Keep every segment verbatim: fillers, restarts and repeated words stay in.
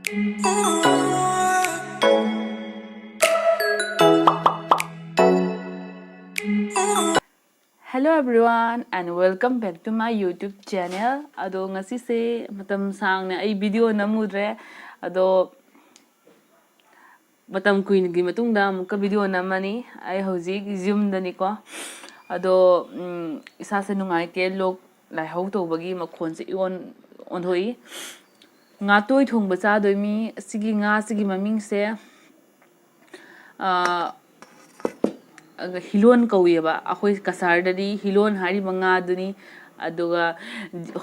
Hello everyone and welcome back to my YouTube channel. ꯑꯗꯣ ꯉꯁꯤꯁꯦ ꯃꯇꯝ ꯁꯥꯡꯅ ꯑꯩ ꯚꯤꯗꯤꯑꯣ ꯅꯝꯃꯨꯗ꯭ꯔꯦ꯫ ꯑꯗꯣ ꯃꯇꯝ ꯀꯨꯏꯅꯒꯤ ꯃꯇꯨꯡꯗ ꯑꯃꯨꯛꯀ ꯚꯤꯗꯤꯑꯣ ꯅꯝꯃꯅꯤ꯫ ꯑꯩ ꯍꯧꯖꯤꯛ ꯌꯨꯝꯗꯅꯤꯀꯣ꯫ ꯑꯗꯣ ꯎꯝ, ꯏꯁꯥꯁꯦ ꯅꯨꯡꯉꯥꯏꯇꯦ, ꯂꯣꯛ ꯂꯥꯏꯍꯧ ꯇꯧꯕꯒꯤ ꯃꯈꯣꯟꯁꯦ ꯏꯑꯣꯟ ꯑꯣꯟꯊꯣꯛꯏ꯫ ꯉꯥꯇꯣꯏ ꯊꯣꯡꯕ ꯆꯥꯗꯣꯏ ꯃꯤ꯫ ꯑꯁꯤꯒꯤ ꯉꯥꯁꯤꯒꯤ ꯃꯃꯤꯡꯁꯦ ꯑ, ꯑꯗ ꯍꯤꯂꯣꯟ ꯀꯧꯏꯑꯕ꯫ ꯑꯩꯈꯣꯏ ꯀꯁꯥꯔꯗꯗꯤ ꯍꯤꯂꯣꯟ ꯍꯥꯏꯔꯤꯕ ꯉꯥꯗꯨꯅꯤ꯫ ꯑꯗꯨꯒ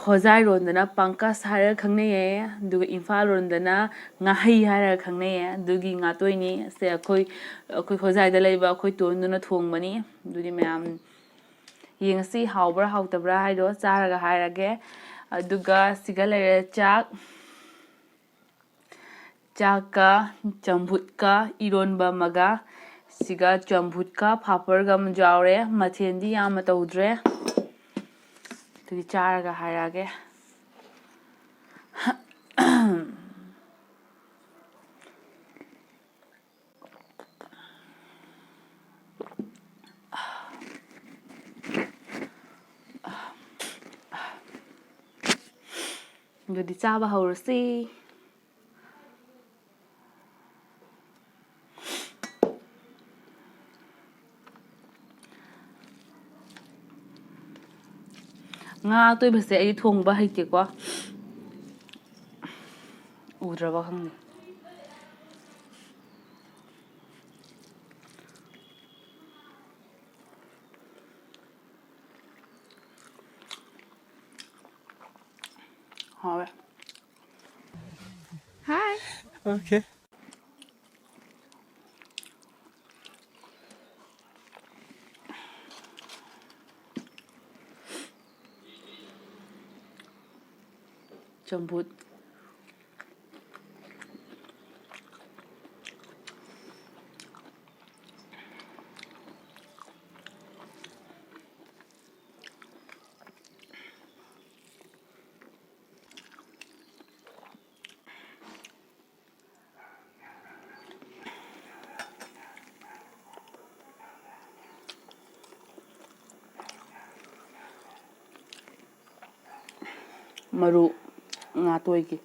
ꯍꯣꯖꯥꯏꯔꯣꯝꯗꯅ ꯄꯪꯀꯁ ꯍꯥꯏꯔꯒ ꯈꯪꯅꯩꯌꯦ꯫ ꯑꯗꯨꯒ ꯏꯝꯐꯥꯜ ꯂꯣꯝꯗꯅ ꯉꯥꯍꯩ ꯍꯥꯏꯔꯒ ꯈꯪꯅꯩꯌꯦ꯫ ꯑꯗꯨꯒꯤ ꯉꯥꯇꯣꯏꯅꯤ꯫ ꯁꯦ ꯑꯩꯈꯣꯏ, ꯑꯩꯈꯣꯏ ꯍꯣꯖꯥꯏꯗ ꯂꯩꯕ ꯑꯩꯈꯣꯏ ꯇꯣꯟꯗꯨꯅ ꯊꯣꯡꯕꯅꯤ꯫ ꯑꯗꯨꯗꯤ ꯃꯌꯥꯝ ꯌꯦꯡꯉꯁꯤ ꯍꯥꯎꯕ꯭ꯔꯥ ꯍꯥꯎꯇꯕ꯭ꯔꯥ ꯍꯥꯏꯗꯣ ꯆꯥꯔꯒ ꯍꯥꯏꯔꯒꯦ꯫ ꯑꯗꯨꯒ ꯁꯤꯒ ꯂꯩꯔꯦ ꯆꯥꯛ꯫ ꯆꯥꯛꯀ ꯆꯝꯐꯨꯠꯀ ꯏꯔꯣꯟꯕ ꯑꯃꯒ, ꯁꯤꯒ ꯆꯝꯐꯨꯠꯀ ꯐꯥꯄꯔꯒ ꯑꯃ ꯌꯥꯎꯔꯦ꯫ ꯃꯊꯦꯜꯗꯤ ꯌꯥꯝꯅ ꯇꯧꯗ꯭ꯔꯦ꯫ ꯑꯗꯨꯗꯤ ꯆꯥꯔꯒ ꯍꯥꯏꯔꯛꯑꯒꯦ꯫ ꯑꯗꯨꯗꯤ ꯆꯥꯕ ꯍꯧꯔꯁꯤ꯫ ꯉꯥ ꯑꯇꯣꯏꯕꯁꯦ ꯑꯩ ꯊꯣꯡꯕ ꯍꯩꯇꯦꯀꯣ꯫ ꯎꯗ꯭ꯔꯕ ꯈꯪꯗꯦ꯫ ꯍꯥꯎꯋꯦ꯫ Hi. Okay. ꯆꯝꯐꯨꯠ꯫ ꯃꯔꯨ ꯉꯥ ꯇꯣꯏꯒꯤ꯫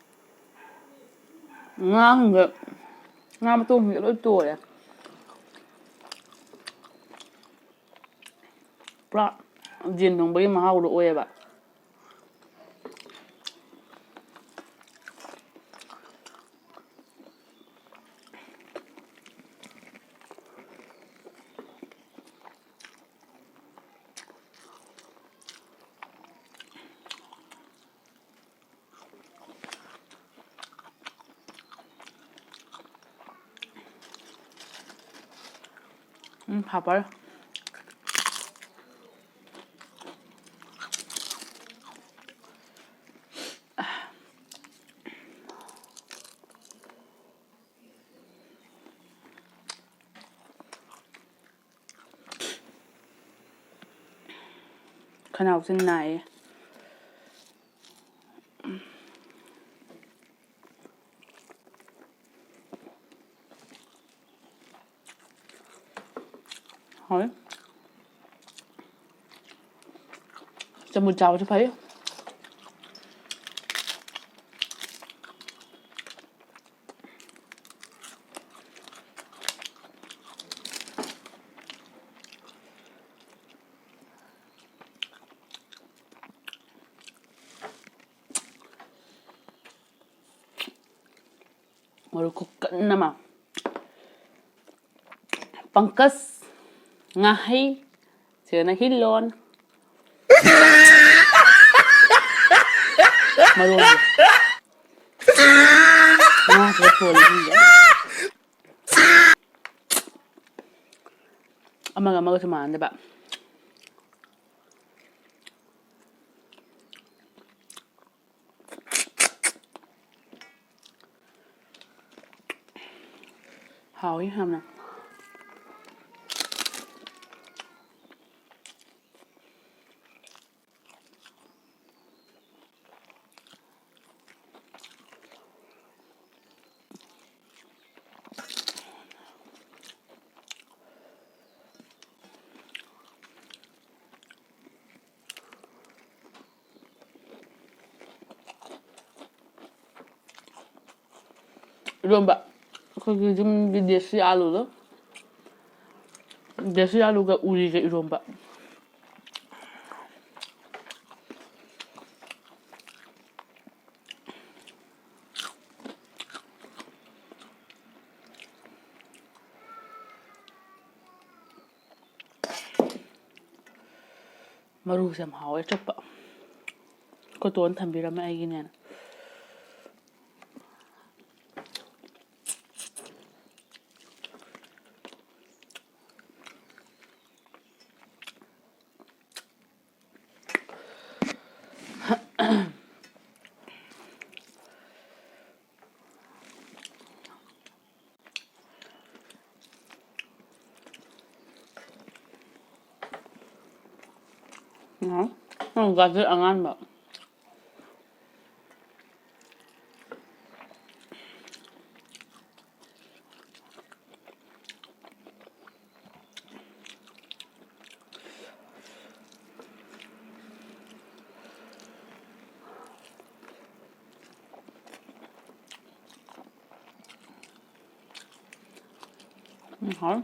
ꯉꯥꯁꯤꯡꯁꯦ, ꯉꯥ ꯃꯇꯣꯡꯁꯤꯡꯁꯦ ꯂꯣꯏ ꯇꯣꯏꯔꯦ꯫ ꯄꯨꯔꯥ ꯌꯦꯟ ꯊꯣꯡꯕꯒꯤ ꯃꯍꯥꯎꯗꯣ ꯑꯣꯏꯌꯦꯕ꯫ ꯎꯝ, ꯐꯥꯄꯔ꯫ ꯈꯅꯥꯎꯁꯦ ꯅꯥꯏꯌꯦ꯫ ꯍꯣꯏ꯫ ꯆꯥꯃꯁ ꯆꯥꯕꯁꯨ ꯐꯩ꯫ ꯃꯔꯨ ꯈꯨꯀꯟ ꯑꯃ꯫ ꯄꯪꯀꯖ ꯉꯥꯍꯩ ꯁꯤꯗꯅ ꯍꯤꯂꯣꯟ꯫ ꯃꯔꯣꯜꯁꯦ꯫ ꯉꯥꯁꯤꯗ ꯊꯣꯜꯂꯤꯁꯤꯡꯁꯦ꯫ ꯑꯃꯒ ꯑꯃꯒꯁꯨ ꯃꯥꯟꯅꯗꯕ꯫ ꯍꯥꯎꯏ ꯌꯥꯝꯅ꯫ ꯏꯔꯣꯝꯕ꯫ ꯑꯩꯈꯣꯏꯒꯤ ꯌꯨꯝꯒꯤ ꯗꯦꯁꯤ ꯑꯥꯂꯨꯗꯣ꯫ ꯗꯦꯁꯤ ꯑꯥꯂꯨꯒ ꯎꯔꯤꯒ ꯏꯔꯣꯝꯕ꯫ ꯃꯔꯨꯁꯦ ꯌꯥꯝ ꯍꯥꯎꯋꯦ, ꯑꯆꯨꯞꯄ꯫ ꯑꯩꯈꯣꯏ ꯇꯣꯟ ꯊꯝꯕꯤꯔꯝꯃꯦ ꯑꯩꯒꯤꯅꯦꯅ꯫ ꯎꯝ, ꯒꯥꯖꯔ ꯑꯉꯥꯟꯕ꯫ ꯎꯝ, ꯍꯥꯎꯋꯦ꯫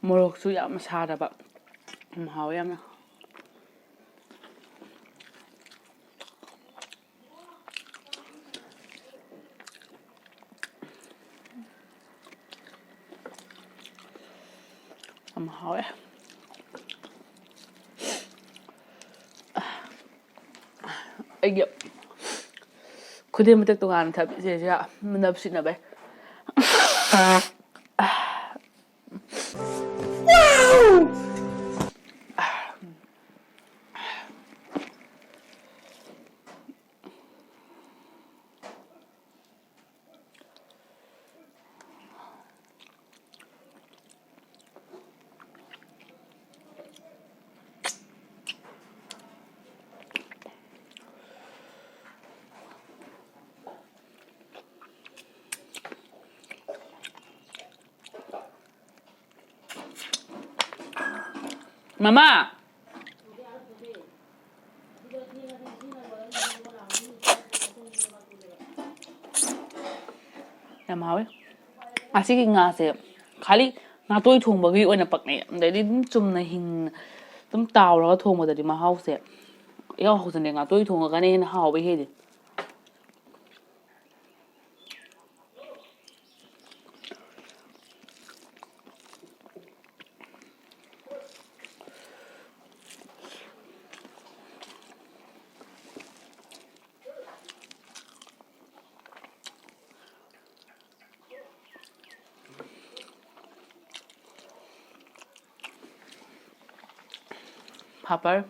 ꯃꯣꯔꯣꯛꯁꯨ ꯌꯥꯝ ꯁꯥꯗꯕ꯫ ꯌꯥꯝ ꯍꯥꯎꯋꯦ ꯌꯥꯝꯅ꯫ ꯌꯥꯝ ꯍꯥꯎꯋꯦ꯫ ꯑꯩꯒꯤ ꯈꯨꯗꯦꯡ ꯃꯊꯛ ꯇꯣꯉꯥꯟꯅ ꯊꯝꯃꯤꯁꯦ ꯁꯤꯁꯦ ꯃꯅꯞ ꯁꯤꯠꯅꯕꯩ꯫ ꯃꯃꯥ! ꯌꯥꯝ ꯍꯥꯎꯋꯦ꯫ ꯑꯁꯤꯒꯤ ꯉꯥꯁꯦ ꯈꯥꯂꯤ ꯉꯥꯇꯣꯏ ꯊꯣꯡꯕꯒꯤ ꯑꯣꯏꯅ ꯄꯛꯅꯩ꯫ ꯑꯗꯩꯗꯤ ꯑꯗꯨꯝ ꯆꯨꯝꯅ ꯍꯤꯡꯅ ꯑꯗꯨꯝ ꯇꯥꯎꯔꯒ ꯊꯣꯡꯕꯗꯗꯤ ꯃꯍꯥꯎꯁꯦ ꯏꯍꯥꯎ ꯍꯥꯎꯖꯗꯦ꯫ ꯉꯥꯇꯣꯏ ꯊꯣꯡꯉꯒꯅ ꯍꯦꯟꯅ ꯍꯥꯎꯕ ꯍꯦꯜꯂꯤ꯫ ꯄꯥꯄꯔ꯫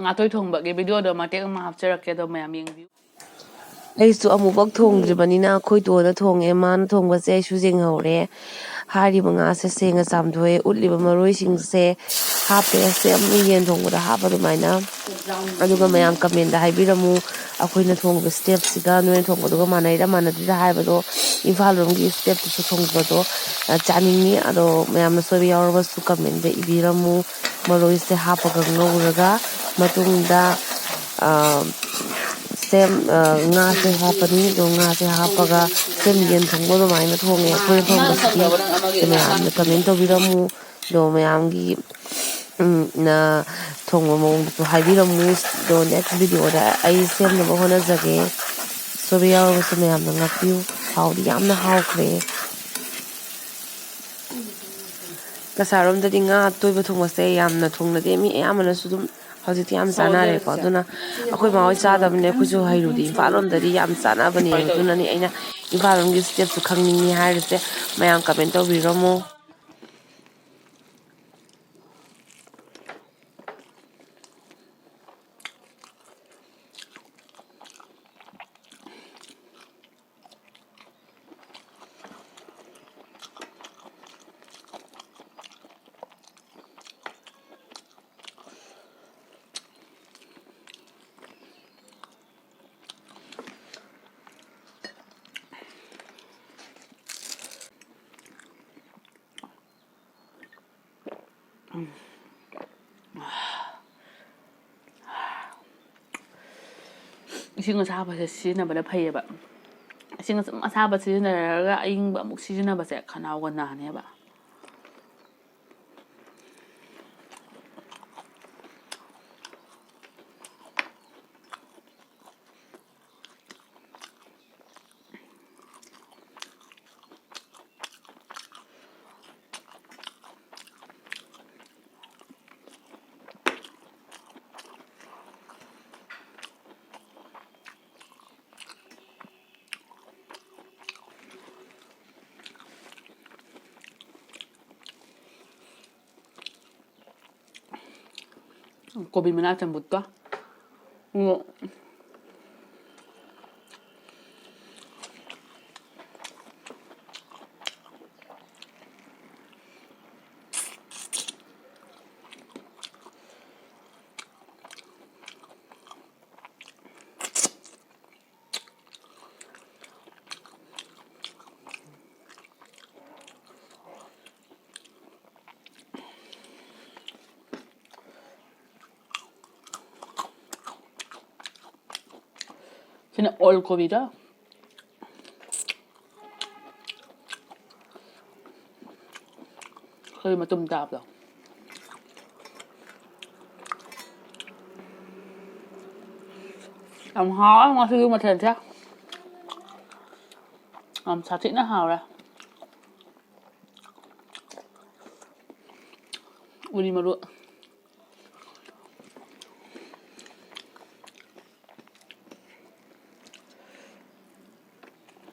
ꯉꯥꯇꯣꯏ ꯊꯣꯡꯕꯒꯤ ꯚꯤꯗꯤꯑꯣꯗꯣ ꯃꯇꯦꯛ ꯑꯃ ꯍꯥꯞꯆꯔꯛꯀꯦ, ꯑꯗꯣ ꯃꯌꯥꯝ ꯌꯦꯡꯕꯤꯌꯨ꯫ ꯑꯩꯁꯨ ꯑꯃꯨꯛꯐꯥꯎ ꯊꯣꯡꯗ꯭ꯔꯤꯕꯅꯤꯅ ꯑꯩꯈꯣꯏ ꯇꯣꯟꯅ ꯊꯣꯡꯉꯦ, ꯃꯥꯅ ꯊꯣꯡꯕꯁꯦ ꯑꯩꯁꯨ ꯌꯦꯡꯍꯧꯔꯦ꯫ ꯍꯥꯏꯔꯤꯕ ꯉꯥꯁꯦ ꯁꯦꯡꯅ ꯆꯥꯝꯊꯣꯛꯑꯦ, ꯎꯠꯂꯤꯕ ꯃꯔꯣꯏꯁꯤꯡꯁꯦ ꯍꯥꯞꯄꯦ, ꯁꯦꯝ ꯌꯦꯟ ꯊꯣꯡꯕꯗ ꯍꯥꯞꯄ ꯑꯗꯨꯃꯥꯏꯅ꯫ ꯑꯗꯨꯒ ꯃꯌꯥꯝ ꯀꯃꯦꯟꯗ ꯍꯥꯏꯕꯤꯔꯝꯃꯨ, ꯑꯩꯈꯣꯏꯅ ꯊꯣꯡꯕ ꯁ꯭ꯇꯦꯞꯁꯤꯒ ꯅꯣꯏꯅ ꯊꯣꯡꯕꯗꯨꯒ ꯃꯥꯟꯅꯩꯔꯥ ꯃꯥꯟꯅꯗ꯭ꯔꯤꯔꯥ ꯍꯥꯏꯕꯗꯣ, ꯏꯝꯐꯥꯜ ꯂꯣꯝꯒꯤ ꯁ꯭ꯇꯦꯞꯇꯁꯨ ꯊꯣꯡꯕꯗꯣ, ꯑ, ꯆꯥꯅꯤꯡꯉꯤ꯫ ꯑꯗꯣ ꯃꯌꯥꯝꯅ ꯁꯣꯏꯕ ꯌꯥꯎꯔꯒꯁꯨ ꯀꯃꯦꯟꯗ ꯏꯕꯤꯔꯝꯃꯨ꯫ ꯃꯔꯣꯏꯁꯦ ꯍꯥꯞꯄꯒ ꯉꯧꯔꯒ ꯃꯇꯨꯡꯗ, ꯑ, ꯁꯦꯝ, ꯑ, ꯉꯥꯁꯦ ꯍꯥꯞꯄꯅꯤ꯫ ꯑꯗꯣ ꯉꯥꯁꯦ ꯍꯥꯞꯄꯒ ꯁꯦꯝ ꯌꯦꯟ ꯊꯣꯡꯕ ꯑꯗꯨꯃꯥꯏꯅ ꯊꯣꯡꯉꯦ ꯑꯩꯈꯣꯏꯅ ꯊꯣꯡꯕꯁꯤꯗꯤ꯫ ꯑꯗꯣ ꯃꯌꯥꯝꯅ ꯀꯃꯦꯟ ꯇꯧꯕꯤꯔꯝꯃꯨ꯫ ꯑꯗꯣ ꯃꯌꯥꯝꯒꯤ, ꯎꯝ, ꯅ ꯊꯣꯡꯕ ꯃꯑꯣꯡꯗꯁꯨ ꯍꯥꯏꯕꯤꯔꯝꯃꯨ꯫ ꯑꯗꯣ ꯅꯦꯛꯁ ꯚꯤꯗꯤꯑꯣꯗ ꯑꯩ ꯁꯦꯝꯅꯕ ꯍꯣꯠꯅꯖꯒꯦ꯫ ꯁꯣꯏꯕ ꯌꯥꯎꯔꯒꯁꯨ ꯃꯌꯥꯝꯅ ꯉꯥꯛꯄꯤꯌꯨ꯫ ꯍꯥꯎꯗꯤ ꯌꯥꯝꯅ ꯍꯥꯎꯈ꯭ꯔꯦ꯫ ꯀꯁꯥꯔꯣꯝꯗꯗꯤ ꯉꯥ ꯑꯇꯣꯏꯕ ꯊꯣꯡꯕꯁꯦ ꯌꯥꯝꯅ ꯊꯣꯡꯅꯗꯦ꯫ ꯃꯤ ꯑꯌꯥꯝꯕꯅꯁꯨ ꯑꯗꯨꯝ ꯍꯧꯖꯤꯛꯇꯤ ꯌꯥꯝ ꯆꯥꯅꯔꯦꯀꯣ꯫ ꯑꯗꯨꯅ ꯑꯩꯈꯣꯏ ꯃꯥ ꯍꯣꯏ ꯆꯥꯗꯕꯅꯦ꯫ ꯑꯩꯈꯣꯏꯁꯨ ꯍꯩꯔꯨꯗꯦ꯫ ꯏꯝꯐꯥꯜ ꯂꯣꯝꯗꯗꯤ ꯌꯥꯝ ꯆꯥꯅꯕꯅꯦ꯫ ꯑꯗꯨꯅꯅꯦ ꯑꯩꯅ ꯏꯝꯐꯥꯜ ꯂꯣꯝꯒꯤ ꯁ꯭ꯇꯦꯞꯁꯨ ꯈꯪꯅꯤꯡꯉꯤ ꯍꯥꯏꯔꯤꯁꯦ꯫ ꯃꯌꯥꯝ ꯀꯃꯦꯟ ꯇꯧꯕꯤꯔꯝꯃꯣ꯫ ꯏꯁꯤꯡ ꯑꯁꯥꯕꯁꯦ ꯁꯤꯖꯤꯟꯅꯕꯅ ꯐꯩꯌꯦꯕ꯫ ꯏꯁꯤꯡ ꯑꯁꯨꯝ ꯑꯁꯥꯕ ꯁꯤꯖꯤꯟꯅꯔꯒ ꯑꯏꯪꯕ ꯑꯃꯨꯛ ꯁꯤꯖꯤꯟꯅꯕꯁꯦ ꯈꯅꯥꯎꯒ ꯅꯥꯅꯦꯕ꯫ ꯀꯣꯕꯤ ꯃꯅꯥ ꯆꯝꯐꯨꯠꯀ꯫ ꯎꯝ꯫ ꯁꯤꯅ ꯑꯣꯜ ꯀꯣꯕꯤꯗ꯫ ꯑꯩꯈꯣꯏ ꯃꯇꯨꯝ ꯇꯥꯕꯗꯣ꯫ ꯌꯥꯝ ꯍꯥꯎꯋꯦ ꯉꯁꯤꯒꯤ ꯃꯊꯦꯜꯁꯦ꯫ ꯌꯥꯝ ꯁꯥꯊꯤꯅ ꯍꯥꯎꯔꯦ꯫ ꯃꯔꯨ꯫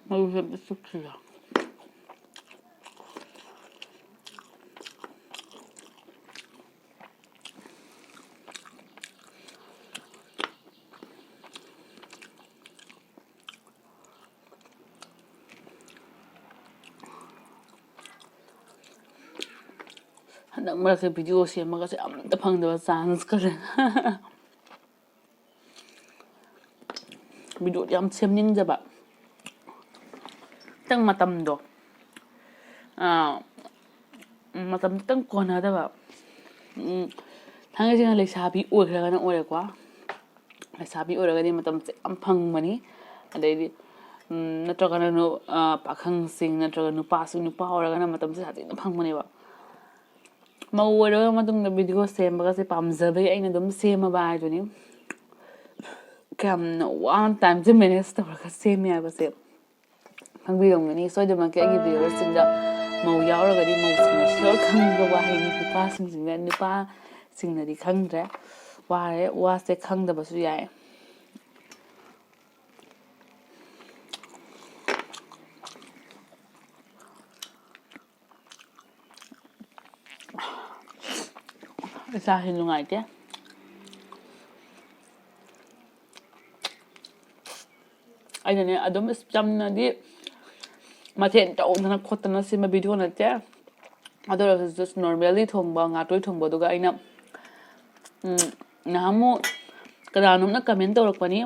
ꯃꯔꯨꯁꯦ ꯑꯝꯇ ꯆꯨꯞꯈꯤꯒꯦ꯫ ꯍꯟꯗꯛ ꯃꯔꯛꯁꯦ ꯚꯤꯗꯤꯑꯣ ꯁꯦꯝꯕꯒꯁꯦ ꯑꯝꯇ ꯐꯪꯗꯕ ꯆꯥꯟꯁꯀꯁꯦ꯫ ꯚꯤꯗꯤꯑꯣꯗꯤ ꯌꯥꯝ ꯁꯦꯝꯅꯤꯡꯖꯕ, ꯈꯤꯇꯪ ꯃꯇꯝꯗꯣ, ꯑꯥ, ꯃꯇꯝ ꯈꯤꯇꯪ ꯀꯣꯟꯅꯗꯕ꯫ ꯎꯝ, ꯊꯥꯡꯒꯩ ꯁꯦꯡꯅ ꯂꯩꯁꯥꯕꯤ ꯑꯣꯏꯈ꯭ꯔꯒꯅ ꯑꯣꯏꯔꯦꯀꯣ꯫ ꯂꯩꯁꯥꯕꯤ ꯑꯣꯏꯔꯒꯗꯤ ꯃꯇꯝꯁꯦ ꯌꯥꯝ ꯐꯪꯕꯅꯤ꯫ ꯑꯗꯩꯗꯤ, ꯎꯝ, ꯅꯠꯇ꯭ꯔꯒꯅ ꯅꯨ-, ꯑꯥ, ꯄꯥꯈꯪꯁꯤꯡ ꯅꯠꯇ꯭ꯔꯒ ꯅꯨꯄꯥꯁꯤꯡ, ꯅꯨꯄꯥ ꯑꯣꯏꯔꯒꯅ ꯃꯇꯝꯁꯦ ꯁꯥꯊꯤꯅ ꯐꯪꯕꯅꯦꯕ꯫ ꯃꯧ ꯑꯣꯏꯔꯕ ꯃꯇꯨꯡꯗ ꯚꯤꯗꯤꯑꯣ ꯁꯦꯝꯕꯒꯁꯦ ꯄꯥꯝꯖꯕꯒꯤ ꯑꯩꯅ ꯑꯗꯨꯝ ꯁꯦꯝꯃꯕ ꯍꯥꯏꯗꯨꯅꯤ꯫ ꯀꯌꯥꯝꯅ ꯋꯥꯅ ꯇꯥꯏꯝꯁꯦ ꯃꯦꯅꯦꯖ ꯇꯧꯔꯒ ꯁꯦꯝꯃꯤ ꯍꯥꯏꯕꯁꯦ ꯈꯪꯕꯤꯔꯝꯒꯅꯤ꯫ ꯁꯣꯏꯗꯅꯃꯛꯀꯤ ꯑꯩꯒꯤ ꯚꯤꯌꯨꯋꯔꯁꯤꯡꯗ ꯃꯧ ꯌꯥꯎꯔꯒꯗꯤ ꯃꯧꯁꯤꯡꯅ ꯁꯤꯌꯣꯔ ꯈꯪꯕ ꯋꯥꯍꯩꯅꯤ꯫ ꯅꯨꯄꯥꯁꯤꯡꯁꯤꯅ, ꯅꯨꯄꯥꯁꯤꯡꯅꯗꯤ ꯈꯪꯗ꯭ꯔꯦ, ꯋꯥꯔꯦ, ꯋꯥꯁꯦ ꯈꯪꯗꯕꯁꯨ ꯌꯥꯏ꯫ ꯏꯁꯥꯁꯤ ꯅꯨꯡꯉꯥꯏꯇꯦ꯫ ꯑꯩꯅꯅꯦ ꯑꯗꯨꯝ ꯏꯁ ꯆꯝꯅꯗꯤ ꯃꯊꯦꯜ ꯇꯧꯗꯅ ꯈꯣꯠꯇꯅ ꯁꯦꯝꯕ ꯚꯤꯗꯤꯑꯣ ꯅꯠꯇꯦ꯫ ꯑꯗꯨ ꯑꯣꯏꯔꯁꯨ just normally ꯊꯣꯡꯕ ꯉꯥꯇꯣꯏ ꯊꯣꯡꯕꯗꯨꯒ ꯑꯩꯅ, ꯎꯝ, ꯅꯍꯥꯟꯃꯨꯛ ꯀꯅꯥꯅꯣꯝꯅ ꯀꯃꯦꯟ ꯇꯧꯔꯛꯄꯅꯤ,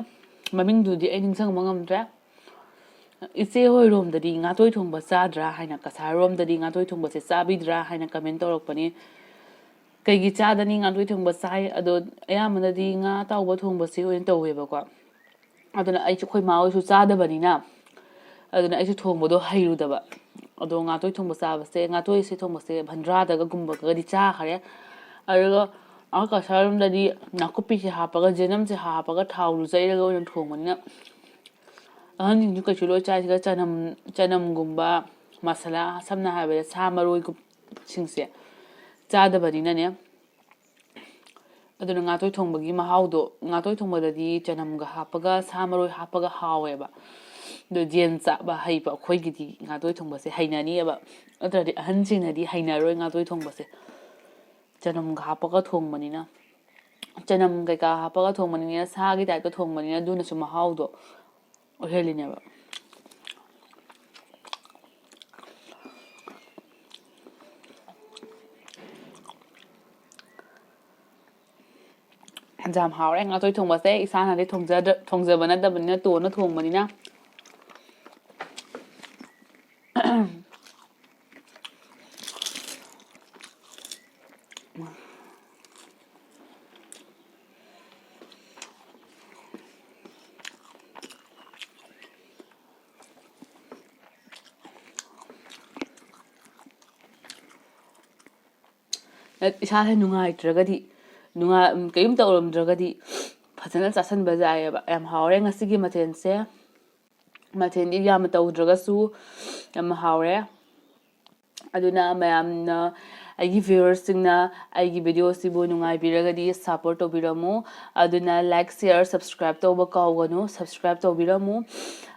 ꯃꯃꯤꯡꯗꯨꯗꯤ ꯑꯩ ꯅꯤꯡꯁꯤꯡꯕ ꯉꯝꯗ꯭ꯔꯦ꯫ "ꯏꯆꯦ ꯍꯣꯏꯔꯣꯝꯗꯗꯤ ꯉꯥꯇꯣꯏ ꯊꯣꯡꯕ ꯆꯥꯗ꯭ꯔꯥ?" ꯍꯥꯏꯅ, "ꯀꯁꯥꯔꯔꯣꯝꯗꯗꯤ ꯉꯥꯇꯣꯏ ꯊꯣꯡꯕꯁꯦ ꯆꯥꯕꯤꯗ꯭ꯔꯥ?" ꯍꯥꯏꯅ ꯀꯃꯦꯟ ꯇꯧꯔꯛꯄꯅꯤ꯫ ꯀꯩꯒꯤ ꯆꯥꯗꯅꯤ? ꯉꯥꯇꯣꯏ ꯊꯣꯡꯕ ꯆꯥꯏ꯫ ꯑꯗꯣ ꯑꯌꯥꯝꯕꯅꯗꯤ ꯉꯥ ꯑꯇꯥꯎꯕ ꯊꯣꯡꯕꯁꯦ ꯑꯣꯏꯅ ꯇꯧꯋꯦꯕꯀꯣ꯫ ꯑꯗꯨꯅ ꯑꯩꯁꯨ, ꯑꯩꯈꯣꯏ ꯃꯥ ꯍꯣꯏꯁꯨ ꯆꯥꯗꯕꯅꯤꯅ, ꯑꯗꯨꯅ ꯑꯩꯁꯨ ꯊꯣꯡꯕꯗꯣ ꯍꯩꯔꯨꯗꯕ꯫ ꯑꯗꯣ ꯉꯥꯇꯣꯏ ꯊꯣꯡꯕ ꯆꯥꯕꯁꯦ, ꯉꯥꯇꯣꯏꯁꯦ ꯊꯣꯡꯕꯁꯦ ꯍꯟꯗ꯭ꯔꯥꯗꯒ ꯒꯨꯝꯕꯒꯗꯤ ꯆꯥꯈꯔꯦ꯫ ꯑꯗꯨꯒ ꯑꯥ ꯀꯁꯥꯔꯔꯣꯝꯗꯗꯤ ꯅꯥꯀꯨꯞꯄꯤꯁꯦ ꯍꯥꯞꯄꯒ, ꯖꯦꯅꯝꯁꯦ ꯍꯥꯞꯄꯒ, ꯊꯥꯎ ꯂꯨꯖꯩꯔꯒ ꯑꯣꯏꯅ ꯊꯣꯡꯕꯅꯤꯅ, ꯑꯍꯟꯁꯤꯡꯁꯨ ꯀꯩꯁꯨ ꯂꯣꯏ ꯆꯥꯏ꯫ ꯁꯤꯗ ꯆꯅꯝ, ꯆꯅꯝꯒꯨꯝꯕ, ꯃꯁꯥꯂꯥ, ꯁꯝꯅ ꯍꯥꯏꯔꯕꯗ ꯁꯥ ꯃꯔꯣꯏꯒꯨꯝꯕꯁꯤꯡꯁꯦ, ꯆꯥꯗꯕꯅꯤꯅꯅꯦ꯫ ꯑꯗꯨꯅ ꯉꯥꯇꯣꯏ ꯊꯣꯡꯕꯒꯤ ꯃꯍꯥꯎꯗꯣ, ꯉꯥꯇꯣꯏ ꯊꯣꯡꯕꯗꯗꯤ ꯆꯅꯝꯒ ꯍꯥꯞꯄꯒ, ꯁꯥ ꯃꯔꯣꯏ ꯍꯥꯞꯄꯒ ꯍꯥꯎꯋꯦꯕ꯫ ꯑꯗꯣ ꯌꯦꯟ ꯆꯥꯕ ꯍꯩꯕ ꯑꯩꯈꯣꯏꯒꯤꯗꯤ ꯉꯥꯇꯣꯏ ꯊꯣꯡꯕꯁꯦ ꯍꯩꯅꯅꯤꯌꯦꯕ, ꯅꯠꯇ꯭ꯔꯗꯤ ꯑꯍꯟꯁꯤꯡꯅꯗꯤ ꯍꯩꯅꯔꯣꯏ ꯉꯥꯇꯣꯏ ꯊꯣꯡꯕꯁꯦ꯫ ꯆꯅꯝꯒ ꯍꯥꯞꯄꯒ ꯊꯣꯡꯕꯅꯤꯅ, ꯆꯅꯝ ꯀꯩꯀꯥ ꯍꯥꯞꯄꯒ ꯊꯣꯡꯕꯅꯤꯅ, ꯁꯥꯒꯤ ꯇꯥꯏꯞꯇ ꯊꯣꯡꯕꯅꯤꯅ, ꯑꯗꯨꯅꯁꯨ ꯃꯍꯥꯎꯗꯣ ꯑꯣꯏꯍꯜꯂꯤꯅꯦꯕ꯫ ꯌꯥꯝ ꯍꯥꯎꯔꯦ ꯉꯥꯇꯣꯏ ꯊꯣꯡꯕꯁꯦ꯫ ꯏꯁꯥꯅꯗꯤ ꯊꯣꯡꯖꯗ-, ꯊꯣꯡꯖꯕ ꯅꯠꯇꯕꯅꯤꯅ, ꯇꯣꯟꯅ ꯊꯣꯡꯕꯅꯤꯅ꯫ ꯏꯁꯥꯁꯦ ꯅꯨꯡꯉꯥꯏꯇ꯭ꯔꯒꯗꯤ, ꯅꯨꯡꯉꯥꯏ-, ꯀꯔꯤꯝ ꯇꯧꯔꯝꯗ꯭ꯔꯒꯗꯤ ꯐꯖꯅ ꯆꯥꯁꯟꯕ ꯌꯥꯏꯑꯕ꯫ ꯌꯥꯝ ꯍꯥꯎꯔꯦ ꯉꯁꯤꯒꯤ ꯃꯊꯦꯜꯁꯦ꯫ ꯃꯊꯦꯜꯗꯤ ꯌꯥꯝꯅ ꯇꯧꯗ꯭ꯔꯒꯁꯨ ꯌꯥꯝ ꯍꯥꯎꯔꯦ꯫ ꯑꯗꯨꯅ ꯃꯌꯥꯝꯅ, ꯑꯩꯒꯤ viewersꯁꯤꯡꯅ ꯑꯩꯒꯤ videoꯁꯤꯕꯨ ꯅꯨꯡꯉꯥꯏꯕꯤꯔꯒꯗꯤ support ꯇꯧꯕꯤꯔꯝꯃꯨ꯫ ꯑꯗꯨꯅ like, share, subscribe ꯇꯧꯕ ꯀꯥꯎꯒꯅꯨ, subscribe ꯇꯧꯕꯤꯔꯝꯃꯨ꯫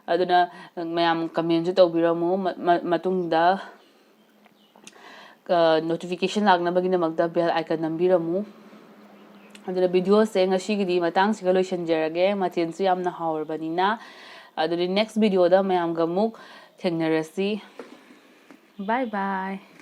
ꯑꯗꯨꯅ ꯃꯌꯥꯝ commentꯁꯨ ꯇꯧꯕꯤꯔꯝꯃꯨ꯫ ꯃ-, ꯃ-, ꯃꯇꯨꯡꯗ, ꯑ, notification ꯂꯥꯛꯅꯕꯒꯤꯗꯃꯛꯇ bell icon ꯅꯝꯕꯤꯔꯝꯃꯨ꯫ ꯑꯗꯨꯅ videoꯁꯦ ꯉꯁꯤꯒꯤꯗꯤ ꯃꯇꯥꯡꯁꯤꯒ ꯂꯣꯏꯁꯤꯟꯖꯔꯒꯦ꯫ ꯃꯊꯦꯜꯁꯨ ꯌꯥꯝꯅ ꯍꯥꯎꯔꯕꯅꯤꯅ꯫ ꯑꯗꯨꯗꯤ next videoꯗ ꯃꯌꯥꯝꯒ ꯑꯃꯨꯛ ꯊꯦꯡꯅꯔꯁꯤ꯫ Bye bye꯫